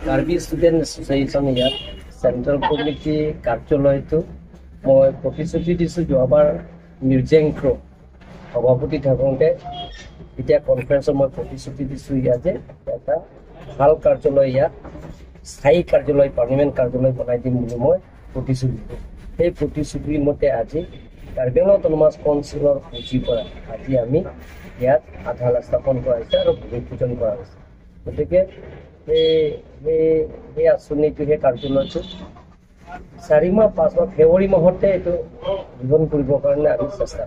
Karbi student association ইয়াত central committee কাৰ্যালয়টো মই প্ৰতিশ্ৰুতি দিছোঁ। যোৱাবাৰ মিউজেংক্ৰ সভাপতি থাকোঁতে এতিয়া কনফাৰেঞ্চত মই প্ৰতিশ্ৰুতি দিছোঁ ইয়াত যে এটা ভাল কাৰ্যালয়, ইয়াত স্থায়ী কাৰ্যালয়, পাৰ্মানেণ্ট কাৰ্যালয় বনাই দিম বুলি মই প্ৰতিশ্ৰুতি দিছোঁ। সেই প্ৰতিশ্ৰুতিৰ মতে আজি কাৰ্বি আংলং অট'নমাছ কাউন্সিলৰ পুঁজিৰ পৰা আজি আমি ইয়াত আধাৰশিলা স্থাপন কৰা হৈছে আৰু ভূমি পূজন কৰা হৈছে। গতিকে সেই সেই সেই আঁচনিটো, সেই কাৰ্যালয়টো 4 মাহ 5 মাহ ফেব্ৰুৱাৰী মাহতে এইটো উদ্বোধন কৰিবৰ কাৰণে আমি চেষ্টা